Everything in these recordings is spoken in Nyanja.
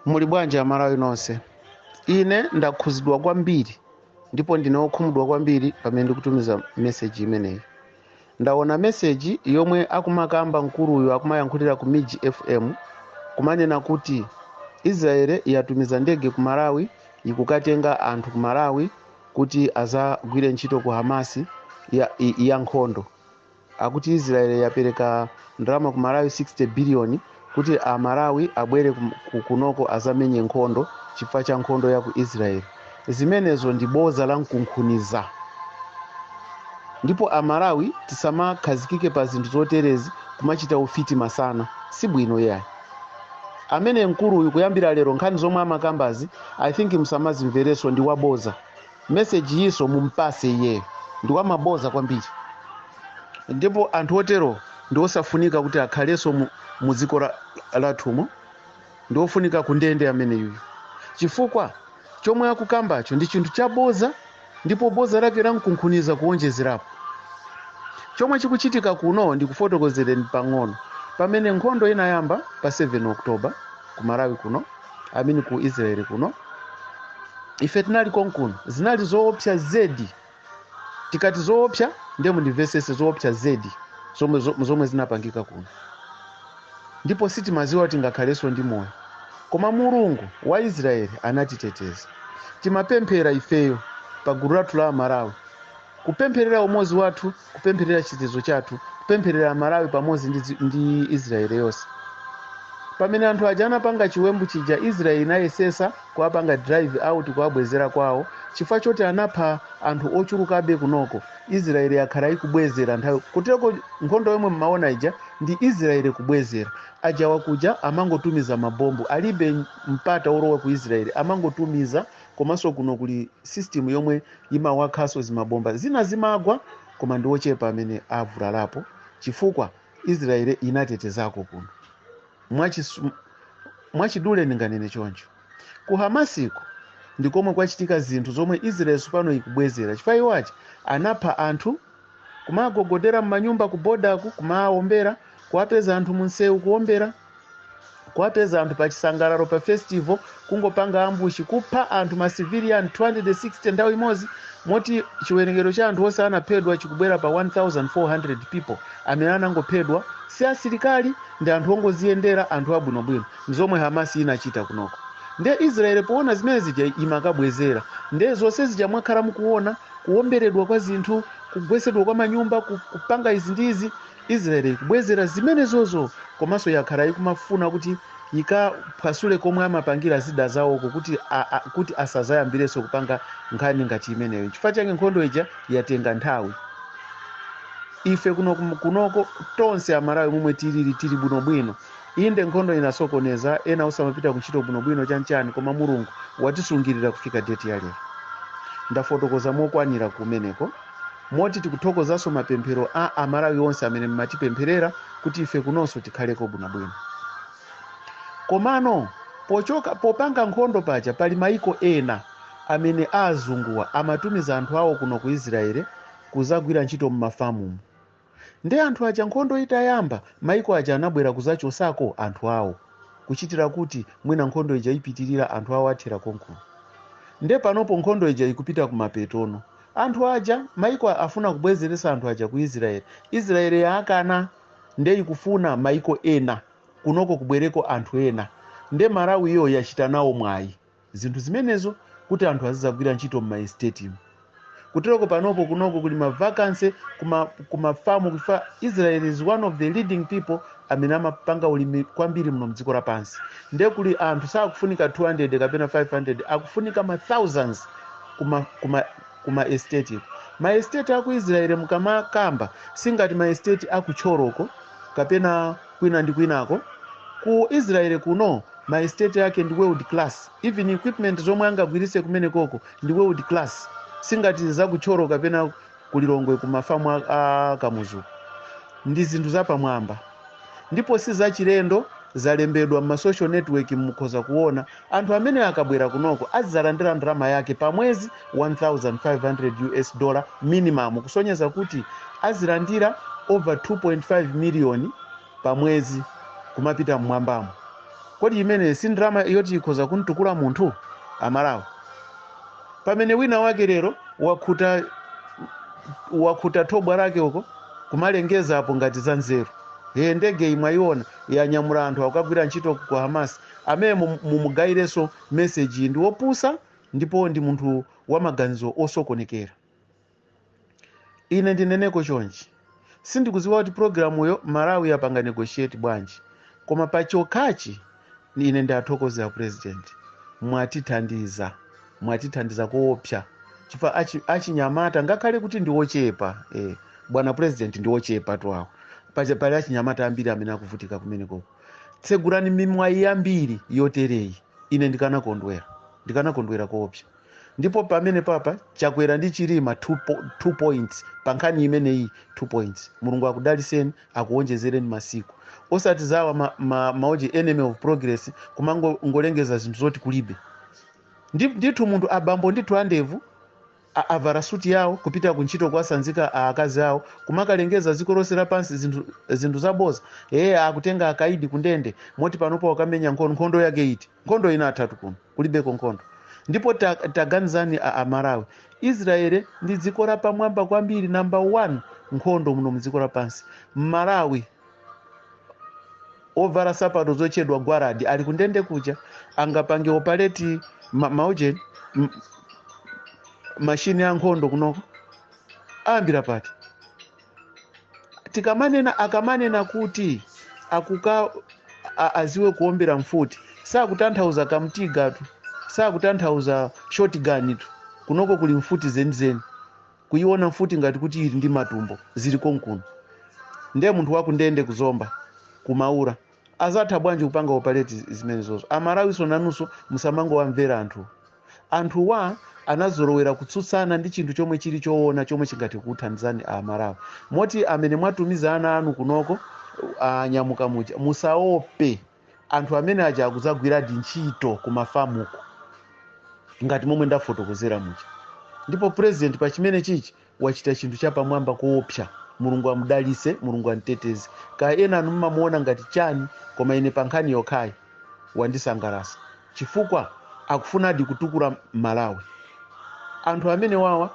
Muli bwanji Amalawi nonse? Ine ndakhuzidwa kwambiri ndipo ndine wokhumudwa kwambiri pamene ndikutumiza meseji imeneyi. Ndaona meseji yomwe akumakamba mkuluyu akumayankhulira ku Miji FM, kumanena kuti Israel yatumiza ndege ku Malawi, ikukatenga anthu ku Malawi kuti azagwire ntchito ku Hamasi ya nkhondo. Akuti Israel yapereka ndalama ku Malawi 60 billion kuti a Malawi abwere kunoko azamenye nkhondo chifukwa cha nkhondo ya ku Israel. Zimenezo ndi boza la mkunkhuniza, ndipo a Malawi tisamakhazikike pa zinthu zoterezi, kumachita ufiti masana, sibwino yayi. Amene mkuluyu, kuyambira lero, nkhani zomwe amakambazi, I think musamazimverenso, ndi waboza. Meseji yiso mumpase iyeyo, ndi wamaboza kwambiri, ndipo anthu otero ndi osafunika kuti akhalenso mu dziko lathumo. Ndi ofunika kundende ameneyuyu, chifukwa chomwe akukambacho ndi chinthu chaboza, ndipo boza lake lamkunkhuniza. Kuwonjezerapo, chomwe chikuchitika kuno, ndikufotokozereni pang'ono. Pamene nkhondo inayamba pa 7 October ku Malawi kuno, I mean ku Israeli kuno, ife tinali konkuno. Zinali zoopsa zedi. Tikati zoopsa, ndiye mundimvesese, zoopsa zedi zomwe zinapangika kuno, ndipo sitimaziwa kuti ngakhalenso ndi moyo, koma Mulungu wa Israeli anatiteteza. Timapemphera ifeyo pa gulu lathu la Amalawi, kupempherera umodzi wathu, kupempherera chitetezo chathu, kupempherera Amalawi pamodzi ndi Israeli yonse. Pamene anthu aja anapanga chiwembu chija, Israeli inayesesa kuwapanga drive out, kuwabwezera kwawo, chifukwa choti anapha anthu ochulukabe kunoko. Israeli yakhala ikubwezera nthawi kuteko. Nkhondo yomwe mmaona ija ndi Israeli kubwezera. Aja wakuja amangotumiza mabombu, alibe mpata wolowa ku Israeli, amangotumiza. Komanso kuno kuli system yomwe imawakhaso zimabomba zina zimagwa, koma ndi ochepa amene avulalapo, chifukwa Israeli inatetezako kuno. Mwachidule ndinganene choncho. Ku Hamasiko ndi komwe kwachitika zinthu zomwe Israeli pano ikubwezera, chifukwa iwo aja anapha anthu, kumagogodera m'manyumba ku bodaku, kumawombera, kuwapeza anthu munsewu, kuwombera, kuwapeza anthu pa chisangalalo, pa festival, kungopanga ambush, kupha anthu ma civilian 260 nthawi imodzi, moti chiwerengero cha anthu onse anaphedwa chikubwera pa 1400 people amene anangophedwa, si asilikali, ndi anthu ongoziyendera, anthu abwinobwino. Ndizomwe Hamasi inachita kunoko. Nde Israeli poona zimene zija imakabwezera. Nde zonse zija mwakhala mukuona, kuwomberedwa kwa zinthu, kugwesedwa kwa manyumba, kupanga izi ndi izi, Israeli ikubwezera zimenezozo. Komanso yakhala ikumafuna kuti ikaphwasule komwe amapangira zida zawoko kuti asazayambirenso kupanga nkhani ngati imeneyo. Chifukwa chake nkhondo ija yatenga nthawi. Ife kuno, kunoko tonse Amalawi momwe tilili, tili bwinobwino. Inde, nkhondo inasokoneza, ena osamapita kuntchito bwinobwino, chanchani, koma Mulungu watisungirira kufika date ya lero. Ndafotokoza mokwanira kumeneko, moti tikuthokozanso mapemphero a Amalawi onse amene mmatipempherera kuti ife kunonso tikhaleko bwinobwino. Komano pochoka popanga nkhondo paja, pali maiko ena amene aazunguwa amatumiza anthu awo kuno ku Israeli kuzagwira ntchito mmafamumu. Ndi anthu aja, nkhondo itayamba, maiko aja anabwera kuzachosako anthu awo, kuchitira kuti mwina nkhondo ija ipitirira, anthu awo athera konkuno. Nde panopo nkhondo ija ikupita kumapetono. Anthu aja, maiko afuna kubwezeresa anthu aja ku Israeli, Israeli yaakana. Nde ikufuna maiko ena kunoko kubwereko anthu ena. Nde Malawiyo yachita nawo mwayi zinthu zimenezo kuti anthu azizagwira ntchito m'ma estate. Kuteroko panopo kunoko kuli ma vacancy kuma famu, kufa Israel is one of the leading people amene amapanga ulimi kwambiri muno mdziko lapansi. Nde kuli anthu, sakufunika 200 kapena 500, akufunika ma thousands kuma estate. Ma estate aku Israel mukamakamba, singati ma estate aku Thyoloko kapena kwina ndi kwinako. Ku Israel kuno ma estate ake ndi world class, even equipment zomwe angagwiritse kumene koko ndi world class, singati za ku Thyolo kapena kulilongwe kumafamu a Kamuzuku. Ndi zinthu zapamwamba ndipo si zachilendo, zalembedwa m'ma social network, mukhoza kuona. Anthu amene akabwera kunoko azidzalandira ndalama yake pa mwezi 1500 US dollar minimum, kusonyeza kuti azilandira over 2.5 million pa mwezi kumapita mmwambamo. Kodi imene si ndalama yoti ikhoza kuntukula munthu Amalawi? Pamene wina wake lero wakhuta thobwa lake uko kumalengeza apo ngati za nzeru, he, ndege imwayiona yanyamula anthu akukagwira ntchito ku Hamas. Amene mumugayirenso message, ndi wopusa ndipo ndi munthu wamaganizo osokonekera. Ine ndineneko chonchi, sindikudziwa kuti programuyo Malawi yapanga negotiate bwanji, koma pachokhachi ine ndiathokozera President, mwatithandiza, mwatithandiza koopsa, chifukwa achinyamata ngakhale kuti ndi ochepa, bwana President, ndi ochepa twawo, pali achinyamata ambiri amene akuvutika kumenekoko. Tsegulani mimwayi yambiri yotereyi, ine ndikanakondwera, ndikanakondwera koopsa. Ndipo pamene papa Chakwera ndi Chilima 2 points pa nkhani imeneyi, 2 points. Mulungu akudaliseni, akuwonjezereni masiku, osati zawa maoji enemy of progress kumangolengeza zinthu zoti kulibe. Ndithu munthu abambo ndithu andevu avala suti yawo kupita kuntchito, kuwasanzika akazi awo, kumakalengeza dziko lonse lapansi zinthu zaboza. Eye, akutenga akaidi kundende, moti panopo wakamenya nkhondo. Nkhondo yake iti? Nkhondo ina atatu kuno kulibeko nkhondo. Ndipo taganizani Amalawi, Israeli ndi dziko lapamwamba kwambiri, number one nkhondo muno mdziko lapansi. Malawi ovala sapato zotchedwa gwaradi ali kundende kuja, angapange operate maujeni mashini ya nkhondo kunoko? Ayambira pati? Tikamanena, akamanena kuti akuka aziwe kuombera mfuti, sakutanthauza kamtigatu, sakutanthauza shotgun tu. Kunoko kuli mfuti zenizeni, kuiona mfuti ngati kuti ili ndi matumbo, zili konkuno. Ndiye munthu wakundende kuzomba kumaura azatha bwanji kupanga operate zimenezozo? Amalawiso nanunso musamangowamvera anthu. Anthuwa anazolowera kutsutsana ndi chinthu chomwe chili choona, chomwe chingati kuthandizani Amalawi. Moti amene mwatumiza ana anu kunoko, anyamuka muja, musaope. Anthu amene aja akudzagwiradi ntchito kumafamuko ngati momwe ndafotokozera muja. Ndipo President pa chimene chichi wachita chinthu chapamwamba koopsa. Mulungu amudalise, Mulungu amteteze. Kaya ena anu mmamuona ngati chani, koma ine pa nkhani yokhayi wandisangalasa, chifukwa akufunadi kutukula Malawi. Anthu amene wawa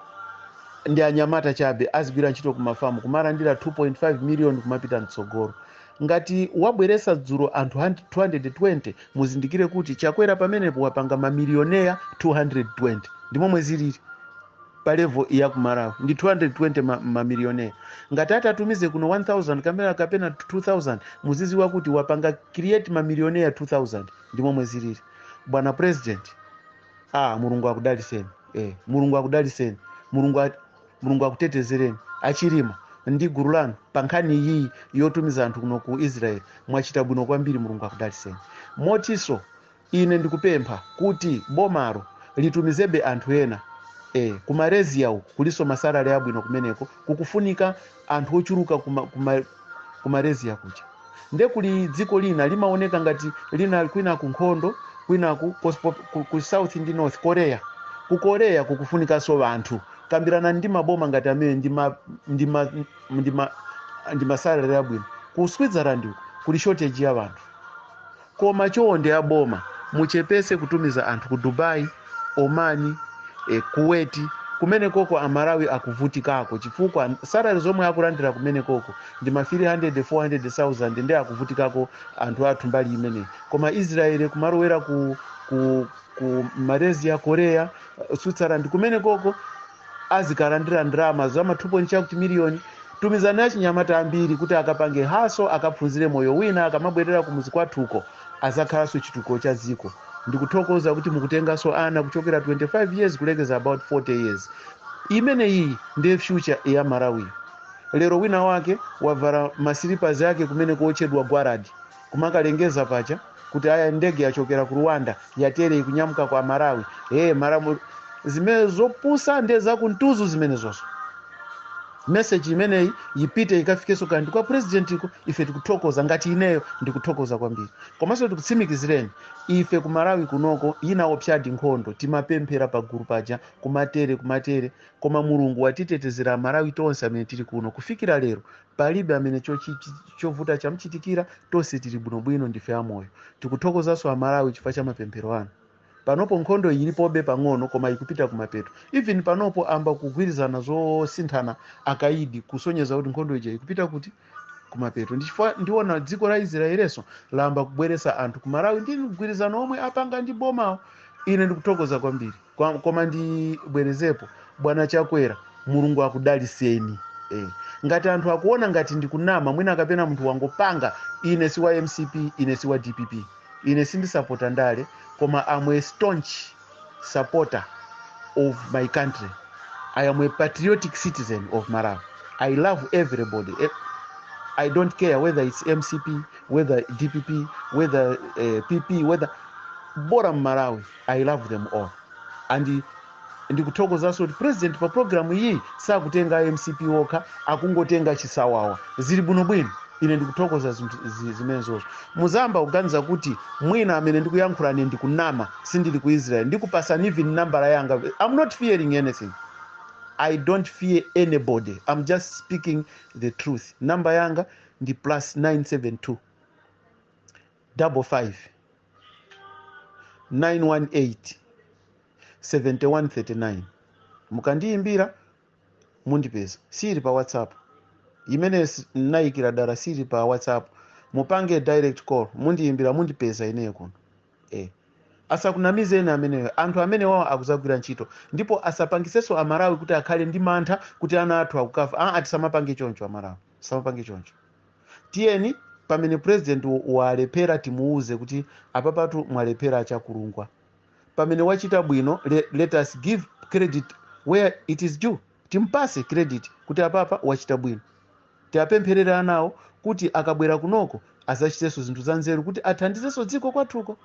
ndi anyamata chabe, azigwira ntchito kumafamu, kumalandira 2.5 million kumapita mtsogolo. Ngati wabweresa dzulo anthu 220, muzindikire kuti Chakwera pamenepo wapanga mamilioneya 220. Ndi momwe zilili pa level ya ku Malawi, ndi 220 mamilioneya. Ngati atatumize kuno 1000 kamera kapena 2000, muziziwa kuti wapanga create mamilioneya 2000. Ndi momwe zilili. Bwana President, Mulungu akudaliseni, Mulungu akudaliseni, Mulungu akutetezereni. Achilima ndi gulu lanu, pa nkhani iyi yotumiza anthu kuno ku Israel, mwachita bwino kwambiri. Mulungu akudaliseni. Motinso ine ndikupempha kuti bomalo litumizebe anthu ena. Ku Malaysia uku kuliso ma salary abwino kumeneko, kukufunika anthu ochuluka ku Malaysia kuja. Nde kuli dziko lina limaoneka ngati lina kwina ku nkhondo, kwinaku ku South ndi North Korea. Ku Korea kukufunikanso anthu. Kambirana ndi maboma ngati amene ndi ma salary abwino. Ku Switzerland uku kuli shortage ya anthu. Koma chonde aboma, muchepese kutumiza anthu ku Dubai, Omani, Kuwait. Kumene koko Amalawi akuvutikako, chifukwa salary zomwe akulandira kumene koko ndi ma 300 400,000, ndi akuvutikako anthu athu mbali imeneyi. Koma Israeli, kumalowera ku Malaysia, Korea, Switzerland, kumene koko azikalandira ndalama za ma 2 chakuti miliyoni. Tumizani achinyamata ambiri kuti akapange haso, akaphunzire moyo wina, akamabwerera kumuzi kwathuko azakhalanso chitukuko cha dziko. Ndikuthokoza kuti mukutenganso ana kuchokera 25 years kulekeza about 40 years. Imene iyi ndiye future ya Malawi. Lero wina wake wavala masilipazi ake kumene kuotchedwa gwaradi, kumakalengeza pacha kuti aya, ndege yachokera ku Rwanda, yatere, ikunyamuka kwa Malawi. Hey, Malawi, zimene zopusa ndiye zakuntuzu zimene zonso. Message imeneyi ipite ikafikenso kandi kwa president iko. Ife tikuthokoza, ngati ineyo ndikuthokoza kwambiri. Komanso tikutsimikizireni, ife ku Malawi kunoko inaopsadi nkhondo, timapemphera pagulu paja kumatere kumatere, koma Mulungu watitetezera Amalawi tonse amene tili kuno. Kufikira lero palibe amene chovuta chamchitikira. Tonse tili bwinobwino, ndife amoyo. Tikuthokozanso Amalawi chifukwa cha mapemphero anu. Panopo nkhondo iyi ilipobe pang'ono, koma ikupita kumapeto. Even panopo amba kugwirizana zosinthana akaidi, kusonyeza kuti nkhondo ija ikupita kuti kumapeto. Ndichifukwa ndiona dziko la Israelenso lamba kubweresa anthu ku Malawi ndi mgwirizano omwe apanga ndi bomawo. Ine ndikuthokoza kwambiri. Koma ndibwerezepo, bwana Chakwera, Mulungu akudaliseni. Ngati anthu akuona ngati ndikunama mwina kapena munthu wangopanga, ine si wa MCP, ine si wa DPP, ine sindisapota ndale, koma am a staunch supporter of my country. I am a patriotic citizen of Malawi. I love everybody. I don't care whether it's MCP, whether DPP, whether PP, whether bora Malawi, I love them all. And ndikuthokozanso kuti president pa programu iyi sakutenga MCP wokha, akungotenga chisawawa. Zili bwinobwino. Ine ndikuthokoza zinthu zimenezozo. Muzamba kuganiza kuti mwina amene ndikuyankhulani ndikunama, sindili ku Israel. Ndikupasani even nambala yanga. I'm not fearing anything. I don't fear anybody. I'm just speaking the truth. Namba yanga ndi +972 55 918 7139. Mukandiyimbira mundipeza. Sili pa WhatsApp imene nayikira dala, sili pa WhatsApp. Mupange direct call, mundiyimbira mundipeza ineyo kuno. Asakunamizeni ameneyo. Anthu amene wawo akuzagwira ntchito, ndipo asapangisenso Amalawi kuti akhale ndi mantha kuti ana athu akukafa. Tisamapange choncho Amalawi, tisamapange choncho. Tiyeni pamene president walephera timuuze kuti apapatu mwalephera, achakulungwa. Pamene wachita bwino, let us give credit where it is due. Timpase credit kuti apapa wachita bwino. Tiapempherere anawo kuti akabwera kunoko azachitenso zinthu za nzeru kuti athandizenso dziko kwathuko.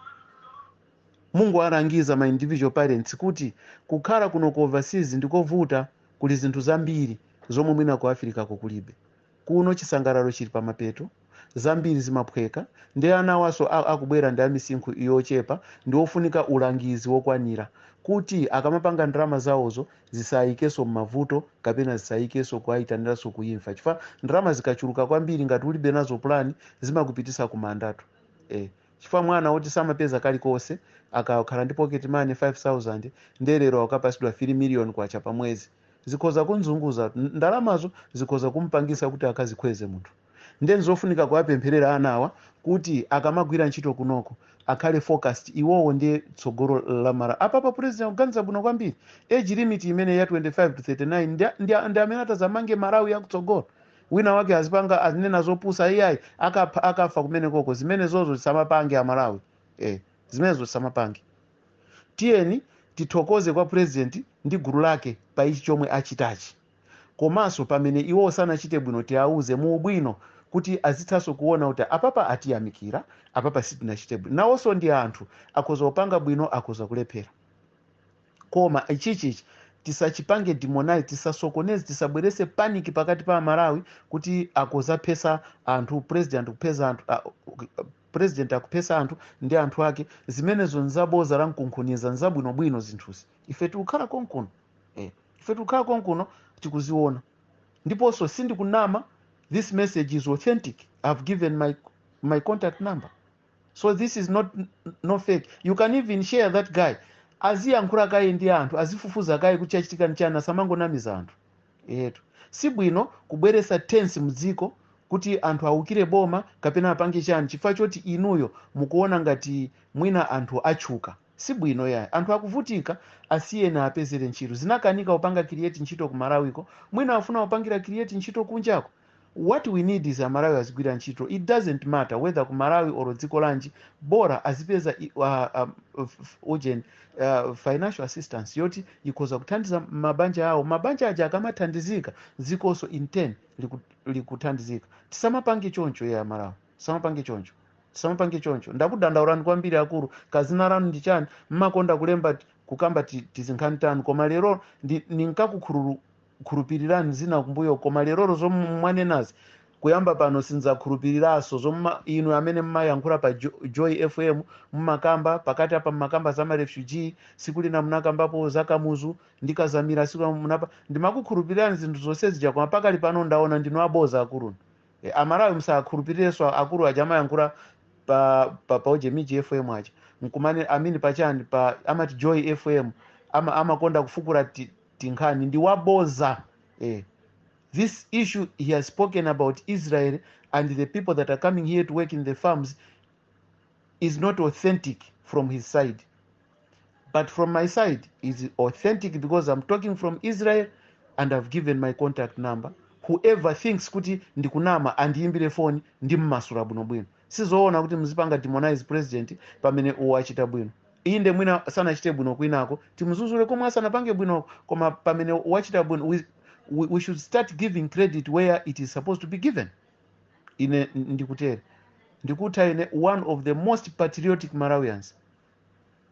Mungu alangiza ma individual parents kuti kukhala kuno ku overseas ndikovuta. Kuli zinthu zambiri zomwe mwina ku Africa kulibe. Kuno chisangalalo chili pamapeto, zambiri zimaphweka, ndi ana waso akubwera ndi amisinkhu yochepa, ndi ofunika ulangizi wokwanira kuti akamapanga ndalama zawozo zisayikenso m'mavuto kapena zisayikenso kuayitaniranso kuimfa, chifukwa ndalama zikachuluka kwambiri, ngati ulibe nazo plan, zimakupitisa kumandatu. Chifukwa mwana woti samapeza kalikonse akakhala ndi pocket money 5000, ndelero akapasidwa 3 million kwacha pa mwezi, zikhoza kunzunguza. Ndalamazo zikhoza kumpangisa kuti akazikhweze munthu. Ndeni zofunika kuwapempherera anawa kuti akamagwira ntchito kunoko akhale focused. Iwowo ndiye tsogolo la Malawi. Apapa president kuganiza bwino kwambiri. Age limit imene ya 25 to 39 ndi amene atazamange Malawi yakutsogolo. Wina wake azipanga azinena zopusa, iyayi, akapha akafa kumene koko. Zimene zozo tisamapange Amalawi, zimenezo tisamapange. Tiyeni tithokoze kwa president ndi gulu lake pa ichi chomwe achitachi. Komanso pamene iwo sanachite bwino, tiauze mu ubwino kuti azithanso kuona kuti apapa atiyamikira, apapa sitinachite bwino. Nawonso ndi anthu, akhoza kupanga bwino, akhoza kulephera. Koma ichichichi tisachipange demonize, tisasokoneze, tisabwerese panic pakati pa Amalawi kuti akozaphesa anthu, president kuphesa anthu, president akuphesa anthu ndi anthu ake. Zimenezo nzaboza la mkunkhuniza. Nzabwinobwino zinthuzi. Ife tikukhala konkuno, ife tikukhala konkuno, tikuziona. Ndiponso sindikunama, this message is authentic. I've given my contact number, so this is not no fake. You can even share that guy. Aziyankhula kaye ndi anthu, azifufuza kaye kuti chachitika nchani, asamangonamiza anthu etu. Si bwino kubweresa tense mdziko kuti anthu awukire boma kapena apange chani chifukwa choti inuyo mukuona ngati mwina anthu atchuka. Si bwino yayi. Anthu akuvutika, asiyeni apezere ntchito. Zinakanika kupanga create ntchito ku Malawiko, mwina afuna kupangira create ntchito kunjako. What we need is Amalawi azigwira ntchito. It doesn't matter whether ku Malawi or dziko lanji, bora azipeza urgent financial assistance yoti ikhoza kuthandiza mabanja awo. Mabanja aja akamathandizika, dzikonso in turn likuthandizika. Tisamapange choncho ya Malawi, tisamapange choncho, tisamapange choncho. Ndakudandaulani kwambiri akulu. Kazina lanu ndi chani? Mmakonda kulemba kukamba tizinkhani tanu, koma lero ninkakukhululu. Ndimakukhulupirirani zina kumbuyo, koma lerolo zomwe mwanenazi, kuyamba pano sindidzakhulupiriranso zomwe inu amene mmayankhula pa Joy FM. Mmakamba pakati apa, mmakamba za ma refugee, siku lina munakambapo za Kamuzu ndi Kazamira, siku munapa. Ndimakukhulupirirani zinthu zonse zija, koma pakali pano ndaona ndinu aboza akulunu. Amalawi, musakhulupirirenso akulu aja amayankhula pa uje Miji FM aja, nkumane amini pachani pa amati Joy FM, amakonda kufukura tinkhani, ndi waboza. This issue he has spoken about Israel and the people that are coming here to work in the farms is not authentic from his side, but from my side is authentic because I'm talking from Israel and I've given my contact number. Whoever thinks kuti ndikunama, andiyimbire foni, ndimmasula bwinobwino. Sizoona kuti muzipanga demonize president pamene uwo achita bwino. Inde, mwina sanachite bwino kwinako, timuzuzule komwe asanapange bwinoko, koma pamene wachita bwino, we should start giving credit where it is supposed to be given. Ine ndikutere, ndikutha ine one of the most patriotic Malawians.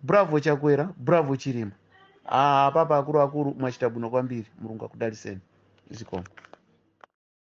Bravo Chakwera, bravo Chilima. Ah, papa akuluakulu, mwachita bwino kwambiri. Mulungu akudaliseni. Zikomo.